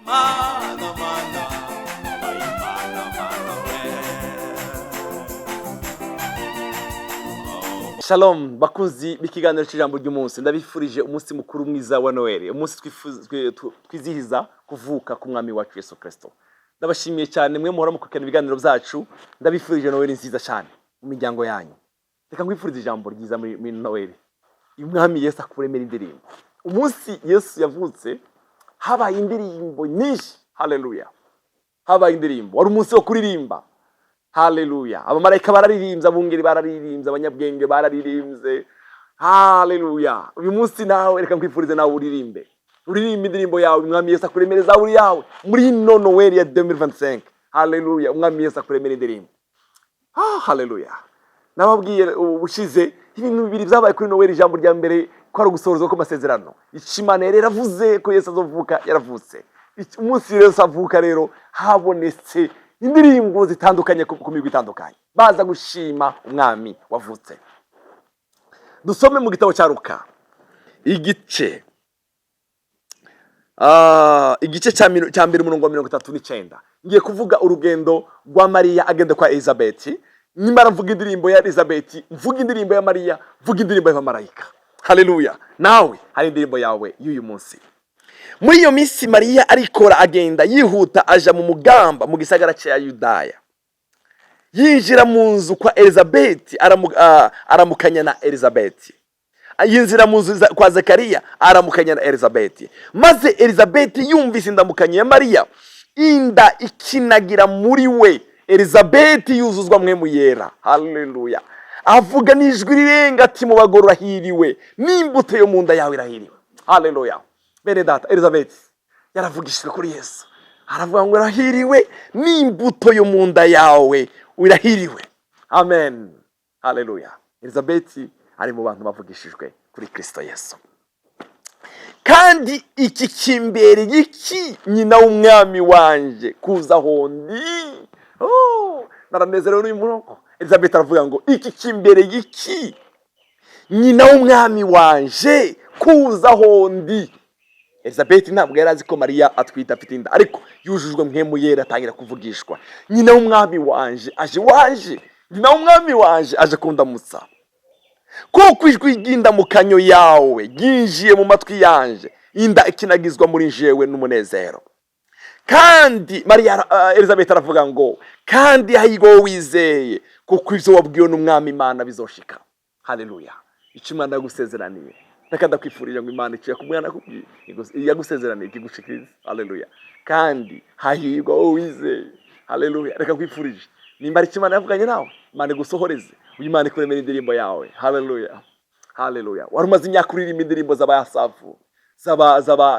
Mana, mana, Mana, mana, we. Shalom bakunzi b'ikiganiro cy'ijambo ry'umunsi, ndabifurije umunsi mukuru mwiza wa Noel, umunsi twizihiza kuvuka k'umwami wacu Yesu Kristo. Ndabashimiye cyane mwe muhora mukurikirana ibiganiro byacu. Ndabifurije Noel nziza cyane mu miryango yanyu. Reka nkwifurize ijambo ryiza muri Noel. Umwami Yesu akuremera indirimbo. Umunsi Yesu yavutse habaye indirimbo nyinshi. Haleluya! Habaye indirimbo, wari umunsi wo kuririmba. Haleluya! Abamarayika bararirimbye, abungeri bararirimbye, abanyabwenge bararirimbye. Haleluya! Uyu munsi nawe reka nkwifurize nawe uririmbe, uririmbe indirimbo yawe. Umwami Yesu akuremere zaburi yawe muri ino Noel ya 2025. Haleluya! Umwami Yesu akuremere indirimbo. Ah, haleluya! Nababwiye ubushize ibintu bibiri byabaye kuri Noel. Ijambo rya mbere ko ari ugusohozwa kw'amasezerano. Imana yari yaravuze ko Yesu azovuka, yaravutse. Umunsi Yesu avuka rero habonetse indirimbo zitandukanye ku migwi itandukanye, baza gushima umwami wavutse. Dusome mu gitabo cya Luka igice cya mbere, umurongo wa 39. Ngiye kuvuga urugendo rwa Mariya agenda kwa Elizabeth. Nimara mvuga indirimbo ya Elizabeth, mvuga indirimbo ya Mariya, mvuga indirimbo y'abamarayika. Haleluya! Nawe hari indirimbo yawe y'uyu munsi. Muri iyo minsi Mariya arikora, agenda yihuta, aja mu mugamba mu gisagara cya Yudaya. Yinjira mu nzu kwa Elizabeth, aramukanya na Elizabeth. Yinjira mu nzu kwa Zakariya, aramukanya na Elizabeth. Maze Elizabeth yumvise indamukanyo ya Mariya, inda ikinagira muri we. Elizabeth yuzuzwa Mpwemu Yera. Haleluya! Avuga n'ijwi rirenga ati: "Mu bagore urahiriwe, n'imbuto yo mu nda yawe irahiriwe." Haleluya! Bene data, Elizabeth yaravugishijwe kuri Yesu, aravuga ngo: "Urahiriwe, n'imbuto yo mu nda yawe irahiriwe." Amen, haleluya! Elizabeth ari mu bantu bavugishijwe kuri Kristo Yesu. "Kandi iki kimbereye iki, nyina w'umwami wanje kuza aho ndi?" Oh, naranezerewe n'uyu murongo. Elizabeth aravuga ngo: "Iki kimbereye iki, nyina w'umwami wanje kuza aho ndi?" Elizabeth ntabwo yari azi ko Mariya atwite, afite inda, ariko yujujwe Mpwemu Yera, atangira kuvugishwa: "Nyina w'umwami wanje aje waje, nyina w'umwami wanje aje kundamutsa. Kuko ijwi ry'indamukanyo yawe ryinjiye mu matwi yanje, inda ikinagizwa muri jewe n'umunezero." Kandi Mariya, Elizabeth aravuga ngo: "Kandi hahirwa wowe wizeye, kuko ibyo wabwiwe n'umwami Imana bizoshika." Haleluya! Icyo Imana yagusezeraniye, reka ndakwifurije ngo Imana iciye ku mwana akubwiye yagusezeraniye ikigushikiriza. Haleluya! Kandi hahirwa wowe wizeye. Haleluya! Reka nkwifurije, nimba ari icyo Imana yavuganye nawe, Imana igusohoreze. Uyu Imana ikuremera indirimbo yawe. Haleluya, haleluya! Wari umaze imyaka uririmba indirimbo z'abayasafu,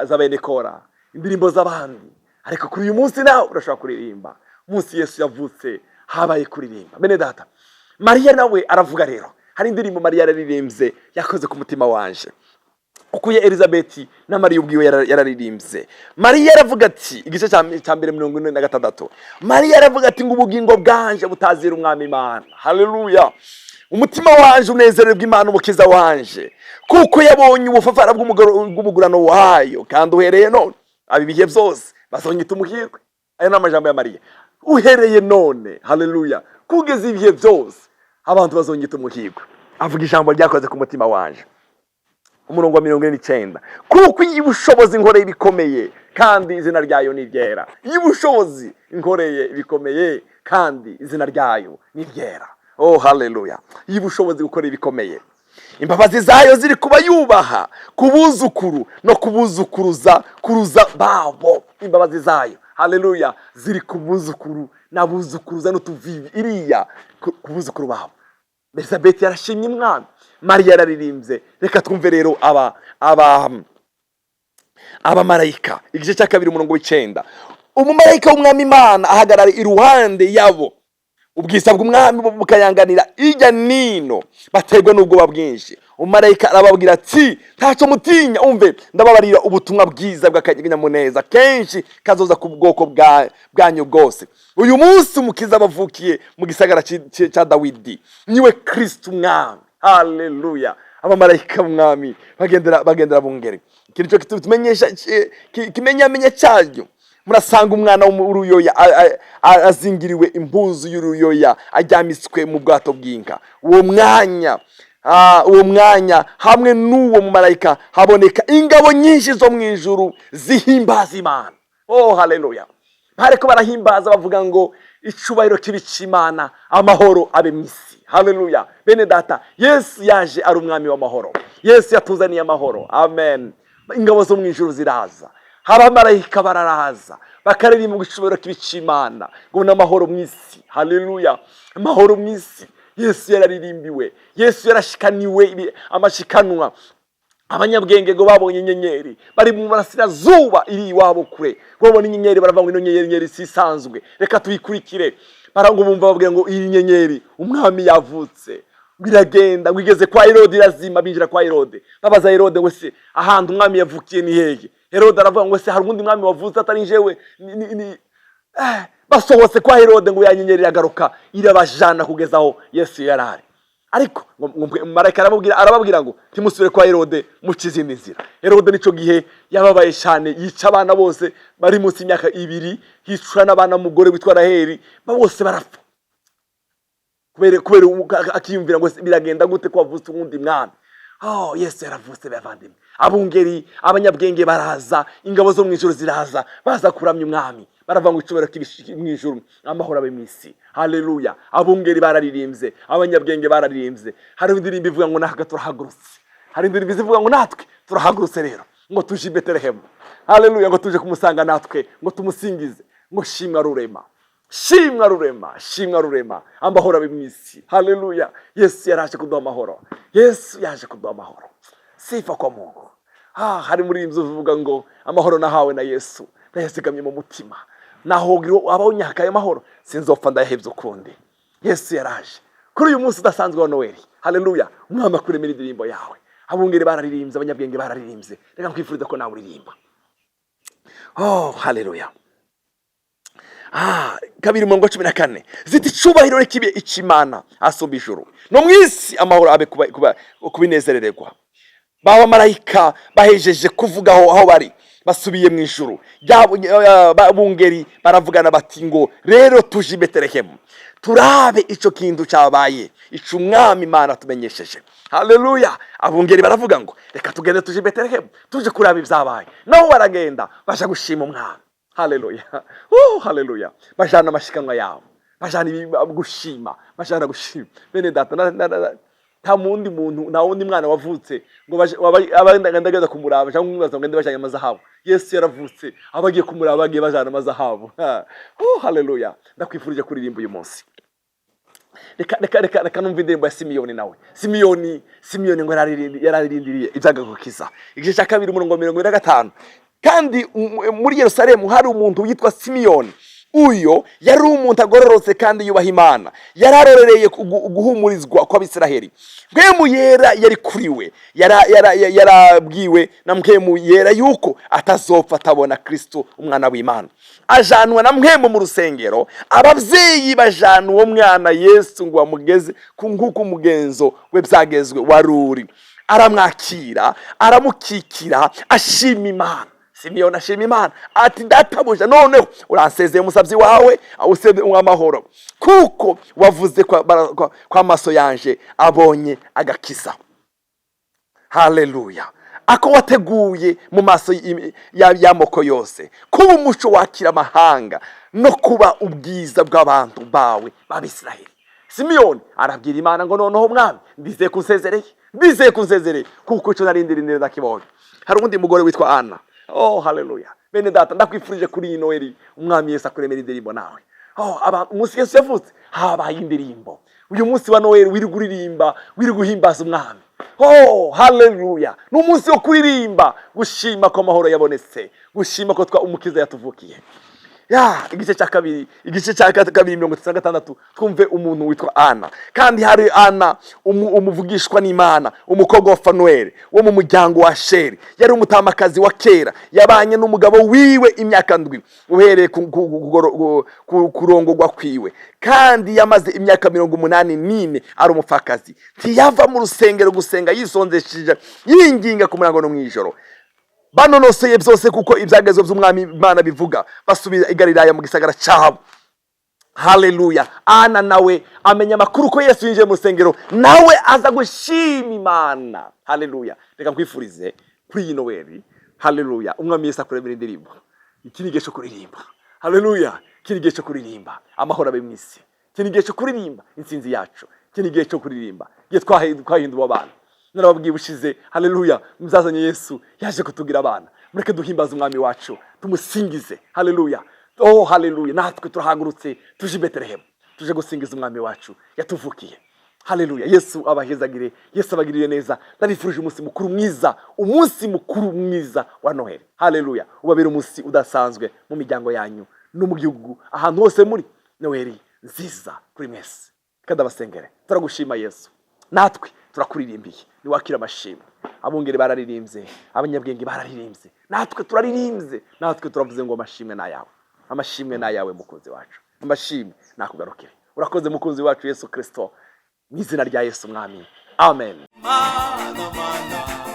z'abenekora, indirimbo z'abandi, ariko kuri uyu munsi nawe urashobora kuririmba. Umunsi Yesu yavutse habaye kuririmba. Bene data, Mariya nawe aravuga rero, hari indirimbo Mariya yararirimbye yakoze ku mutima wanje. Ukuye Elizabeth na Mariya ubwiwe yararirimbye. Mariya aravuga ati, igice cya mbere, 46, Mariya aravuga ati ngo: "Ubugingo bwanje butazira umwami Imana." Haleluya! "Umutima wanje unezererwa Imana umukiza wanje, kuko yabonye ubufafara bw'umugurano wayo. Kandi uhereye none aba ibihe byose bazonyita umuhirwe." Ayo ni amajambo ya Mariya. Uhereye none, haleluya, kugeza ibihe byose abantu bazonyita umuhirwe. Avuga ijambo ryakoze ku mutima wanje. Umurongo wa 49: "Kuko iyo ubushobozi inkoreye ibikomeye, kandi izina ryayo ni iryera." Iyo ubushobozi inkoreye ibikomeye, kandi izina ryayo ni iryera. Oh, haleluya! Iyo ubushobozi gukora ibikomeye, imbabazi zayo ziri kuba yubaha ku buzukuru no kubuzukuruza kuruza babo. Imbabazi zayo, haleluya, ziri ku buzukuru n'abuzukuruza n'utuvivi iriya ku buzukuru babo. Elizabeth yarashimye umwami, Mariya yararirimbye. Reka twumve rero aba abamarayika. Igice cya kabiri, umurongo w'9: Umumarayika w'umwami Imana ahagarara iruhande yabo, ubwiza bw'umwami bukayanganira ijya nino, baterwa n'ubwoba bwinshi. Umumarayika arababwira ati: "Ntacyo mutinya, umve, ndababarira ubutumwa bwiza bw'akanyamuneza kenshi kazoza ku bwoko bwanyu bwose. Uyu munsi umukiza bavukiye mu gisagara cya Dawidi, niwe Kristo umwami." Haleluya! Abamarayika b'umwami bagendera bungeri. Iki nicyo kitumenyesha kimenyamenya cyanyu. Murasanga umwana w'uruyoya azingiriwe impuzu y'uruyoya, aryamitswe mu bwato bw'inka. Uwo mwanya hamwe n'uwo mumarayika haboneka ingabo nyinshi zo mu ijuru zihimbaza Imana. Oh, haleluya! Bariko barahimbaza bavuga ngo icubahiro kibe c'Imana, amahoro abe mu isi. Haleluya! Bene data, Yesu yaje ari umwami w'amahoro. Yesu yatuzaniye amahoro, amen. Ingabo zo mu ijuru ziraza, abamarayika bararaza, bakaririmba ngo icubahiro kibe c'Imana, ngo n'amahoro mu isi. Haleluya, amahoro mu isi. Yesu yararirimbiwe, Yesu yarashikaniwe amashikanwa. Abanyabwenge ngo babonye inyenyeri bari mu burasirazuba, iri iwabo kure. Ngo babone inyenyeri, baravuga ngo ino nyenyeri si isanzwe, reka tuyikurikire. Barango bumva babwira ngo iyi nyenyeri, umwami yavutse. Ngo iragenda, ngo igeze kwa Herode irazima. Binjira kwa Herode, babaza Herode ngo se ahantu umwami yavukiye ni hehe? Herode aravuga ngo se hari uwundi mwami wavutse atari jewe? Basohotse kwa Herode, ngo ya nyenyeri iragaruka, irabajana kugeza aho Yesu yari ari. Ariko ngo marayika arababwira ngo ntimusubire kwa Herode, muce izindi nzira. Herode nico gihe yababaye cyane, yica abana bose bari munsi y'imyaka 2, yicwa n'abana mugore witwa Raheli, bose barapfa kubera akiyumvira ngo biragenda gute ko wavutse uwundi mwami? Oh, Yesu yaravutse, bavandimwe. Abungeri, abanyabwenge baraza, ingabo zo mu ijuru ziraza, baza kuramya umwami. Baravuga ngo icubahiro kibe mu ijuru, amahoro abe mu isi. Haleluya! Abungeri bararirimbye, abanyabwenge bararirimbye. Hari indirimbo ivuga ngo natwe turahagurutse. Hari indirimbo ivuga ngo natwe turahagurutse rero, ngo tuje i Betelehemu. Haleluya! Ngo tuje kumusanga natwe, ngo tumusingize, ngo shimwa Rurema, shimwa Rurema, shimwa Rurema, amahoro abe mu isi. Haleluya! Yesu yaraje kuduha amahoro, Yesu yaje kuduha amahoro. Sifa kwa Mungu. Hari muri inzu uvuga ngo amahoro nahawe na Yesu ndayazigamye mu mutima, naho abaho unyaka ayo mahoro sinzopfa ndayahebye ukundi. Yesu yaraje kuri uyu munsi udasanzwe wa Noheli. Haleluya! Umwami akuremera indirimbo yawe. Abungeri bararirimbye, abanyabwenge bararirimbye. Reka nkwifuriza ko nawe uririmba. Oh, haleluya! 2 murongo 14, ziti icubahiro kibe ic'Imana asumba ijuru, no mu isi amahoro abe kubinezerererwa. Ba marayika bahejeje kuvuga aho bari basubiye mu ijuru, bungeri baravugana bati ngo rero tuje i Betelehemu turabe ico kintu cyabaye, ico umwami Imana tumenyesheje. Haleluya! Abungeri baravuga ngo reka tugende tuje i Betelehemu, tuje kuraba ibyabaye. Nabo baragenda, baja gushima umwami. Haleluya! Oh, haleluya! Bajana amashikanwa yabo, bajana gushima, bajana gushima. Bene data, nta mundi muntu, nta wundi mwana wavutse ngo abagenda kumuraba cyangwa mwibaza ngo ngende bajanye amazahabu. Yesu yaravutse, abagiye kumuraba bagiye bajana amazahabu. Oh, haleluya! Ndakwifurije kuririmba uyu munsi. Reka numva indirimbo ya Simiyoni. Nawe Simiyoni ngo yararindiriye iby'agakiza. Igice cya 2, umurongo wa 45. Kandi muri Yerusalemu hari umuntu witwa Simiyoni. Uyo yari umuntu agororotse kandi yubaha Imana, yari arorereye guhumurizwa kw'Abisiraheli. Mpwemu Yera yari kuri we. Yarabwiwe na Mpwemu Yera yuko atazopfa atabona Kristo umwana w'Imana. Ajanwa na Mpwemu mu rusengero. Ababyeyi bajana uwo mwana Yesu ngo bamugeze ku nk'uko umugenzo we byagezwe wari uri. Aramwakira, aramukikira, ashima Imana. Simiyoni ashima Imana ati databuja, noneho uransezeye umusabyi wawe awusebe amahoro, kuko wavuze kwa maso yanje abonye agakiza. Haleluya! Ako wateguye mu maso y'amoko yose, kuba umuco wakira amahanga no kuba ubwiza bw'abantu bawe b'Abisiraheli. Simiyoni arabwira Imana ngo noneho mwami, ndizeye ko unsezereye, ndizeye ko unsezereye, kuko icyo narindiriye ndakibonye. Hari uwundi mugore witwa Ana. Oh, haleluya! Bene data, ndakwifurije kuri iyi Noheli umwami Yesu akuremera indirimbo nawe. Oh, umunsi Yesu yavutse habaye indirimbo. Uyu munsi wa Noheli wirirwa uririmba, wirirwa uhimbaza umwami. Oh, haleluya! Ni umunsi wo kuririmba, gushima ko amahoro yabonetse, gushima ko twa umukiza yatuvukiye. Ya igice cya 2, igice cya 2, 36, twumve umuntu witwa Ana. Kandi hari Ana umuvugishwa n'Imana, umukobwa wa Fanueli wo mu muryango wa Sheri. Yari umutamakazi wa kera, yabanye n'umugabo wiwe imyaka 7 uhereye ku kurongorwa kwiwe, kandi yamaze imyaka 84 ari umupfakazi. Ntiyava mu rusengero gusenga yisonzesheje, yinginga ku murango no mw'ijoro. Banonoseye byose kuko ibyagezwe by'Umwami Imana bivuga, basubira i Galilaya mu gisagara cyabo. Haleluya! Ana nawe amenya amakuru ko Yesu yinjiye mu rusengero, nawe aza gushima Imana. Haleluya! Reka nkwifurize kuri iyi Noweli, haleluya, Umwami Yesu akuremera indirimbo. Iki ni igihe cyo kuririmba. Haleluya! Iki ni igihe cyo kuririmba amahoro abe mu isi. Iki ni igihe cyo kuririmba intsinzi yacu. Iki ni igihe cyo kuririmba igihe twahinduwe abana. Narababwiye ubushize, haleluya, muzazanye Yesu yaje kutugira abana. Mureke duhimbaze Umwami wacu, tumusingize. Haleluya! Oh, haleluya! Natwe turahagurutse tuje i Betelehemu, tuje gusingiza Umwami wacu yatuvukiye. Haleluya! Yesu abahezagire, Yesu abagirire neza. Ndabifurije umunsi mukuru mwiza, umunsi mukuru mwiza wa Noheli. Haleluya! Ubabere umunsi udasanzwe mu miryango yanyu no mu gihugu, ahantu hose muri. Noheli nziza kuri mwese. Kandi abasengere. Turagushima Yesu, natwe turakuririmbiye, niwakira amashimwe. Abungeri bararirimbye, abanyabwenge bararirimbye, natwe turaririmbye, natwe turavuze ngo amashimwe ni ayawe, amashimwe ni ayawe mukunzi wacu, amashimwe nakugarukire. Urakoze mukunzi wacu Yesu Kirisito, mu izina rya Yesu Mwami, amen. Mana, mana.